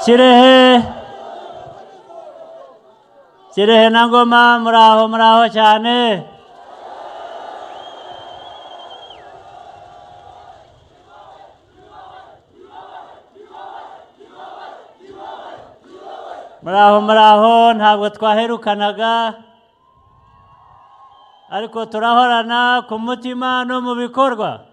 Kirehe, Kirehe na Ngoma, muraho muraho cyane. Muraho muraho, ntabwo twaherukanaga ariko turahorana ku mutima no mu bikorwa.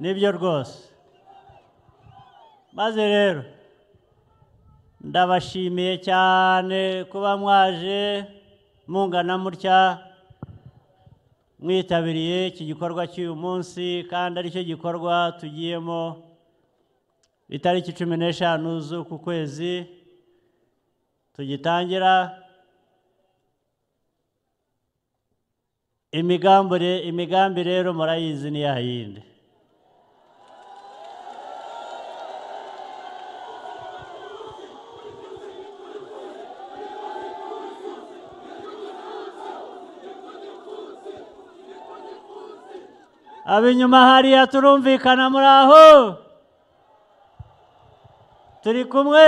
Nibyo rwose. Maze rero ndabashimiye cyane kuba mwaje mungana mutya mwitabiriye iki gikorwa cy'uyu munsi, kandi aricyo gikorwa tugiyemo itariki 15 z'uku kwezi tugitangira. Imigambi rero murayizi ni yayindi. Abinyuma hariya turumvikana, muraho turi kumwe.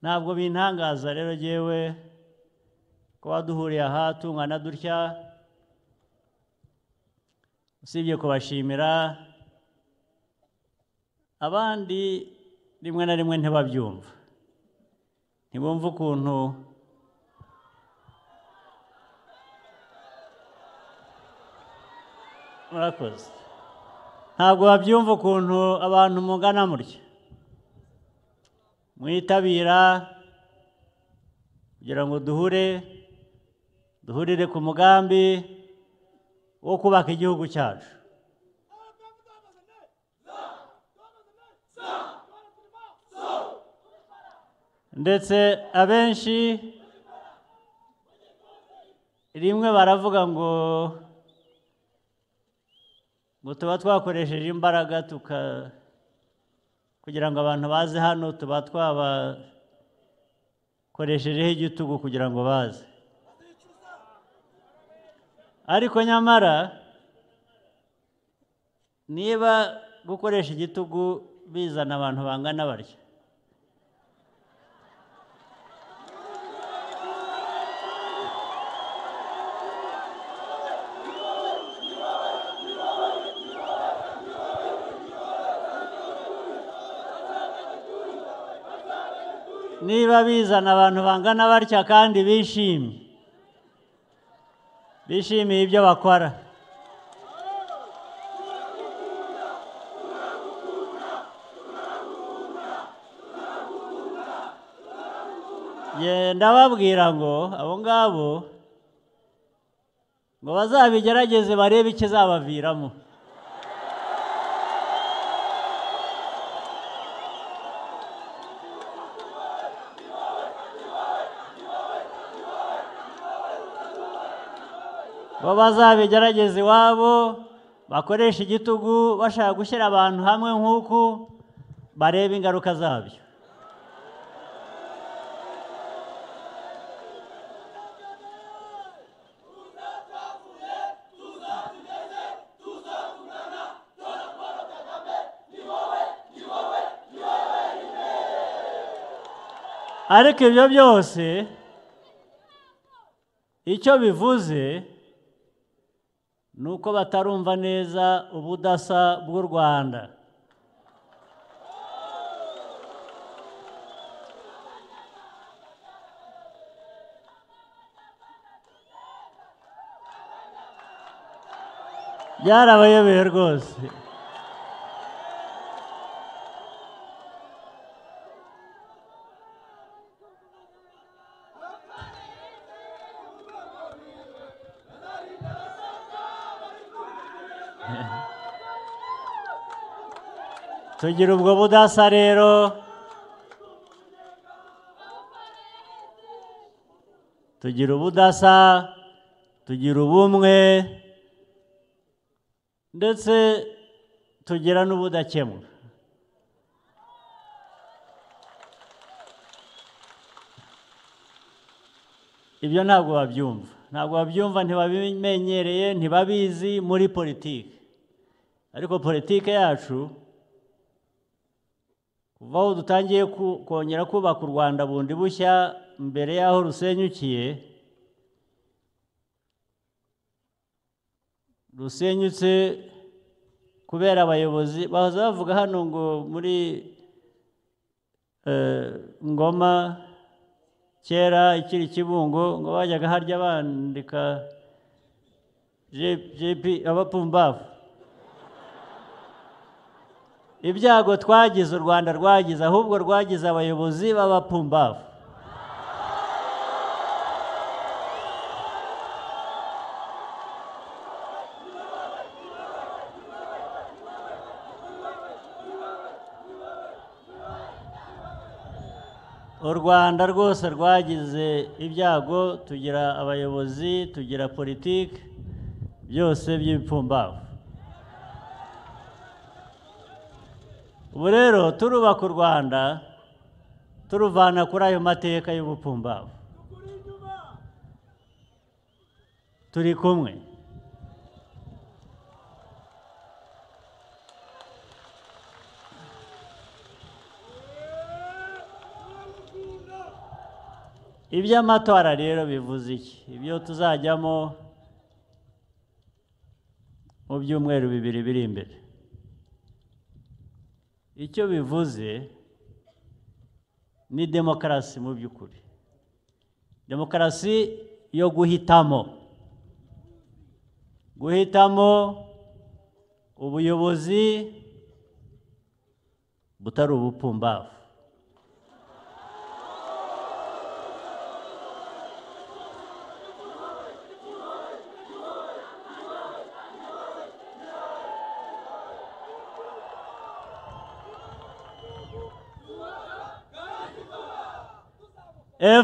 Ntabwo bintangaza rero jewe kuba duhuriye aha tungana dutya, usibye kubashimira abandi rimwe na rimwe ntibabyumva, ntibumva ukuntu murakoze, ntabwo babyumva ukuntu abantu mungana mutya mwitabira kugira ngo duhurire ku mugambi wo kubaka igihugu cyacu. Ndetse abenshi rimwe baravuga ngo tuba twakoresheje imbaraga kugira ngo abantu baze hano, tuba twabakoreshejeho igitugu kugira ngo baze. Ariko nyamara niba gukoresha igitugu bizana abantu bangana barya, niba bizana abantu bangana batya kandi bishimye, bishimiye ibyo bakora, ndababwira ngo abo ngabo ngo bazabigerageze barebe ikizabaviramo. Bo bazabigerageze iwabo bakoresha igitugu bashaka gushyira abantu hamwe nk'uku, barebe ingaruka zabyo. Ariko ibyo byose icyo bivuze nuko batarumva neza ubudasa bw'u Rwanda. Byarabayobeye rwose. Tugira ubwo budasa rero, tugira ubudasa, tugira ubumwe, ndetse tugira n'ubudakemwa. Ibyo ntabwo babyumva, ntabwo babyumva, ntibabimenyereye, ntibabizi muri politiki. Ariko politiki yacu kuva aho dutangiye kongera kubaka u Rwanda bundi bushya mbere y'aho rusenyukiye, rusenyutse kubera abayobozi bahoze bavuga hano ngo muri Ngoma kera ikiri Kibungo ngo bajyaga harya bandika JP abapumbavu. Ibyago twagize u Rwanda rwagize, ahubwo rwagize abayobozi b'abapumbavu. U Rwanda rwose rwagize ibyago, tugira abayobozi, tugira politiki, byose by'ibipfumbavu. Ubu rero turubaka u Rwanda turuvana kuri ayo mateka y'ubupfumbavu. Turi kumwe. Iby'amatora rero bivuze iki? Ibyo tuzajyamo mu byumweru bibiri biri imbere, icyo bivuze ni demokarasi mu by'ukuri, demokarasi yo guhitamo, guhitamo ubuyobozi butari ubupfumbavu.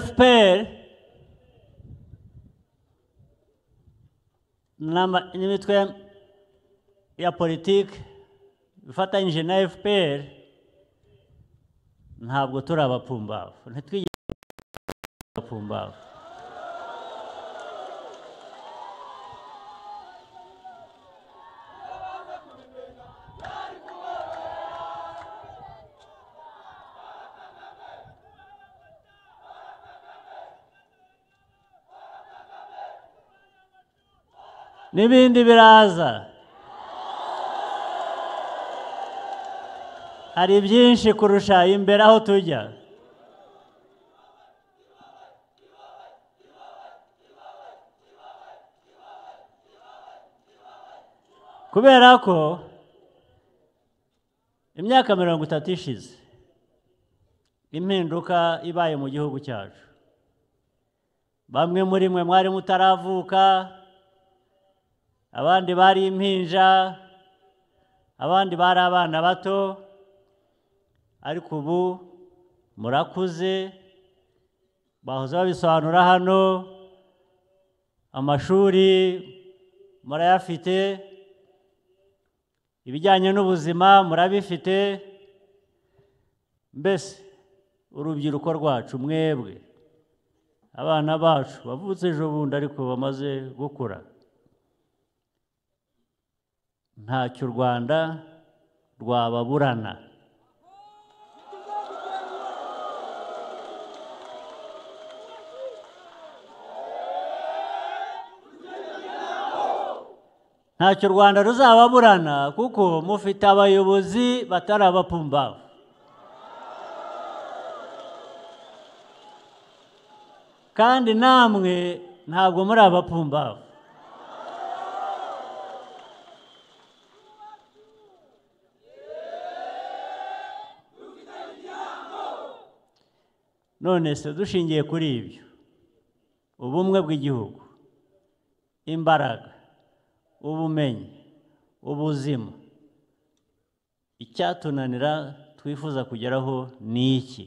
FPR n'imitwe ya politiki ifatanyije na FPR ntabwo turi abapfumbavu, ntitwigeze abapfumbavu. N'ibindi biraza, hari byinshi kurusha imbere aho tujya. Kubera ko imyaka 30 ishize impinduka ibaye mu gihugu cyacu, bamwe muri mwe mwari mutaravuka, abandi bari impinja, abandi bari abana bato, ariko ubu murakuze. Bahoze babisobanura hano, amashuri murayafite, ibijyanye n'ubuzima murabifite. Mbese urubyiruko rwacu, mwebwe abana bacu bavutse ejo bundi ariko bamaze gukura, ntacyo u Rwanda rwababurana. Ntacyo u Rwanda ruzababurana kuko mufite abayobozi batari abapfumbavu. Kandi namwe ntabwo muri abapfumbavu. None se dushingiye kuri ibyo, ubumwe bw'igihugu, imbaraga, ubumenyi, ubuzima, icyatunanira twifuza kugeraho ni iki?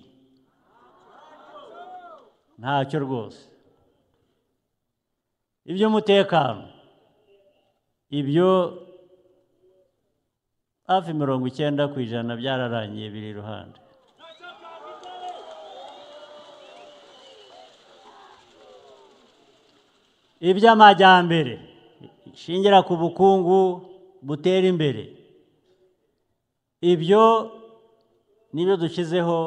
Ntacyo rwose. Iby'umutekano, ibyo hafi 90% byararangiye, biri iruhande. Iby'amajyambere ishingira ku bukungu butera imbere, ibyo nibyo dushyizeho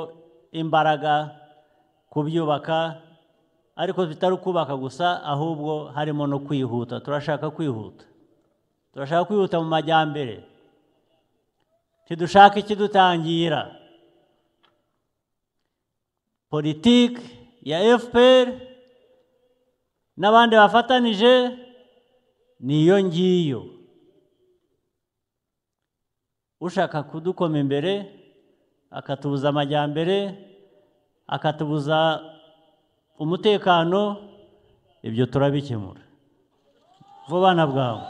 imbaraga kubyubaka, ariko bitari kubaka gusa, ahubwo harimo no kwihuta. Turashaka kwihuta, turashaka kwihuta mu majyambere, ntidushaka ikidutangira. Politiki ya FPR n'abandi bafatanije niyo ngiyo. Ushaka kudukoma imbere akatubuza amajyambere, akatubuza umutekano, ibyo turabikemura vuba na bwangu.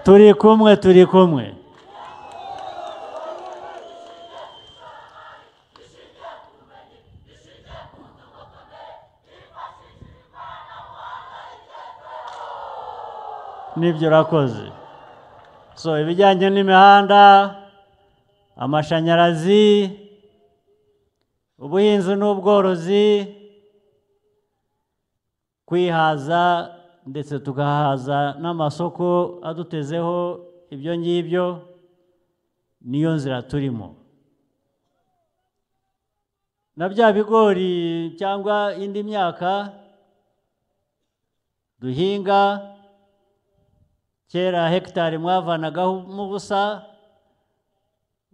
Turi kumwe, turi kumwe. Nibyo urakoze. So ibijyanye n'imihanda, amashanyarazi, ubuhinzi n'ubworozi, kwihaza ndetse tugahaza n'amasoko adutezeho, ibyo ngibyo niyo nzira turimo. Na bya bigori cyangwa indi myaka duhinga, kera hegitari mwavanagaho mu busa,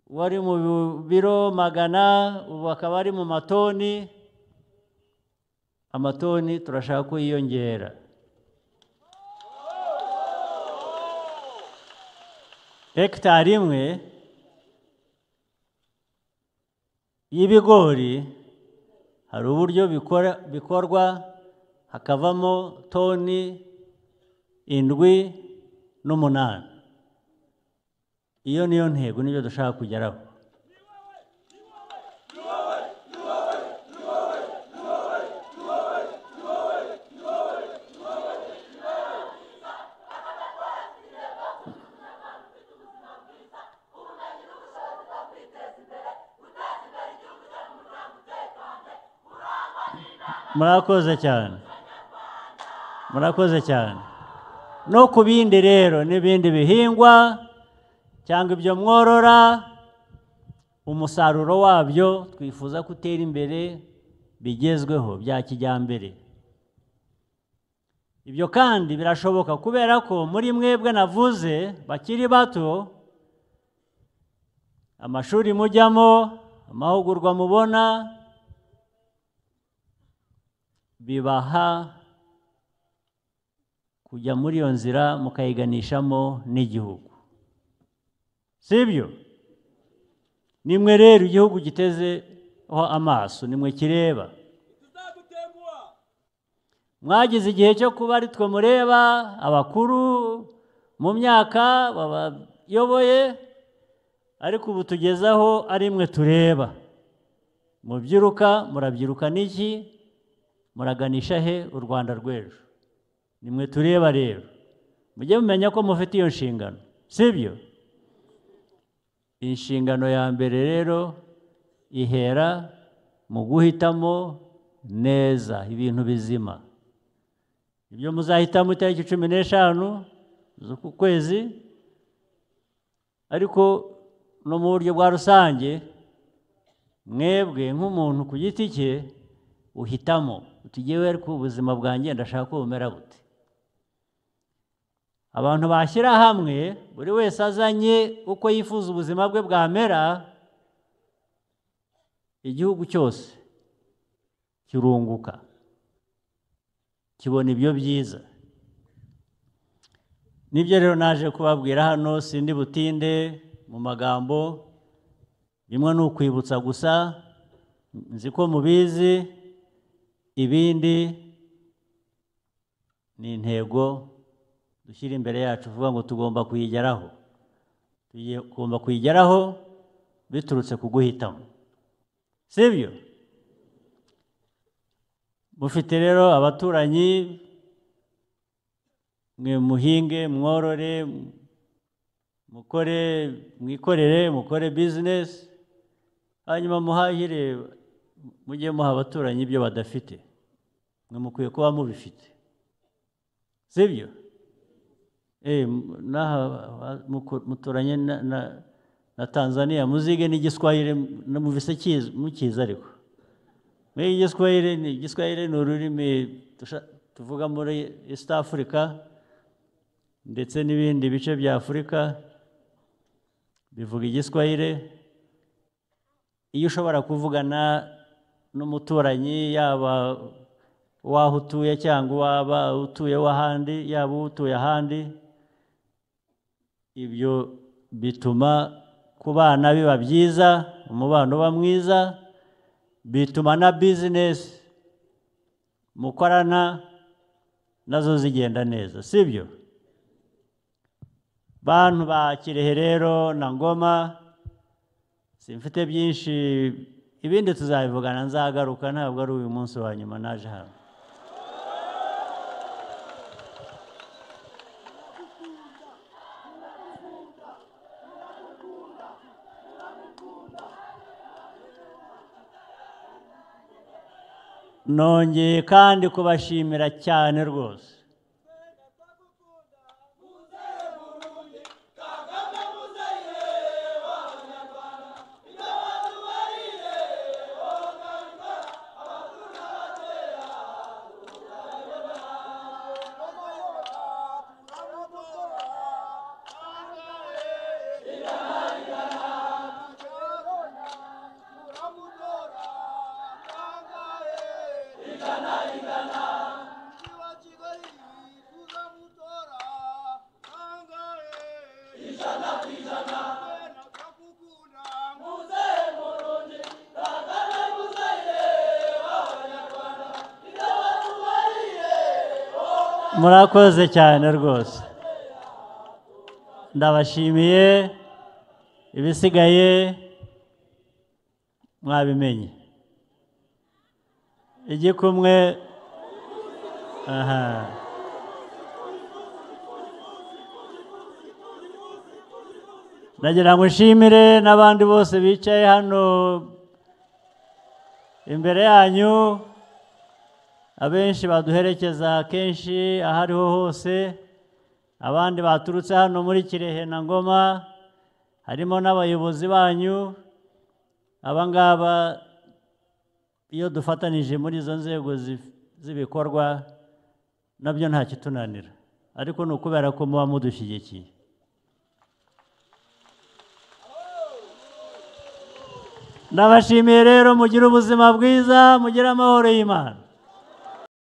wari mu biro 100, ubu akaba ari mu matoni. Amatoni turashaka ko yiyongera. Hegitari imwe y'ibigori hari uburyo bikorwa hakavamo toni 7 n'8. Iyo niyo ntego, nibyo dushaka kugeraho. Murakoze cyane, murakoze cyane. No ku bindi rero n'ibindi bihingwa cyangwa ibyo mworora, umusaruro wabyo twifuza gutera imbere bigezweho bya kijyambere. Ibyo kandi birashoboka kubera ko muri mwebwe navuze bakiri bato, amashuri mujyamo, amahugurwa mubona, bibaha kujya muri iyo nzira mukayiganishamo n'igihugu. Sibyo? Nimwe rero igihugu gitezeho amaso, nimwe kireba. Mwagize igihe cyo kuba ari twe mureba, abakuru mu myaka babayoboye, ariko ubu tugezaho ari mwe tureba. Mubyiruka, murabyiruka n'iki? Muraganisha he u Rwanda rw'ejo? Nimwe tureba rero. Mujye mumenya ko mufite iyo nshingano, sibyo? Inshingano ya mbere rero ihera mu guhitamo neza ibintu bizima. Ibyo muzahitamo itariki 15 z'uku kwezi, ariko no mu buryo bwa rusange mwebwe nk'umuntu ku giti cye uhitamo uti jyewe ariko ubuzima bwanjye ndashaka ko bumera bute. Abantu bashyira hamwe, buri wese azanye uko yifuza ubuzima bwe bwamera, igihugu cyose kirunguka, kibona ibyo byiza. Nibyo rero naje kubabwira hano, sindi butinde mu magambo, bimwe ni ukwibutsa gusa, nzi ko mubizi, ibindi ni intego dushyira imbere yacu vuga ngo tugomba kuyigeraho. Tugomba kuyigeraho biturutse ku guhitamo, sibyo? Mufite rero abaturanyi, mwe muhinge, mworore, mukore, mwikorere, mukore bizinesi, hanyuma muhahire, mujye muha abaturanyi ibyo badafite. Mwe mukwiye kuba mubifite, sibyo? N'aha muturanye na Tanzania, muzige n'igiswahili, muvise mukizi. Ariko muri igiswahili, ni igiswahili ni ururimi tuvuga muri East Africa ndetse n'ibindi bice bya Afurika bivuga igiswahili. Iyo ushobora kuvugana n'umuturanyi, yaba uwaho utuye cyangwa uwaba utuye w'ahandi, yaba utuye ahandi, ibyo bituma kubana biba byiza, umubano uba mwiza, bituma na bizinesi mukorana nazo zigenda neza, sibyo? Bantu ba Kirehe rero na Ngoma, simfite byinshi, ibindi tuzabivugana, nzagaruka, ntabwo ari uyu munsi wa nyuma naje hano. Nongeye kandi kubashimira cyane rwose. Murakoze cyane rwose, ndabashimiye. Ibisigaye mwabimenye. Igikumwe, aha, ndagira ngo nshimire n'abandi bose bicaye hano imbere yanyu, abenshi baduherekeza kenshi aho ariho hose, abandi baturutse hano muri Kirehe na Ngoma, harimo n'abayobozi banyu. Aba ngaba iyo dufatanije muri izo nzego z'ibikorwa nabyo nta kitunanira, ariko ni ukubera ko muba mudushyigikiye. Ndabashimiye rero, mugire ubuzima bwiza, mugire amahoro y'Imana.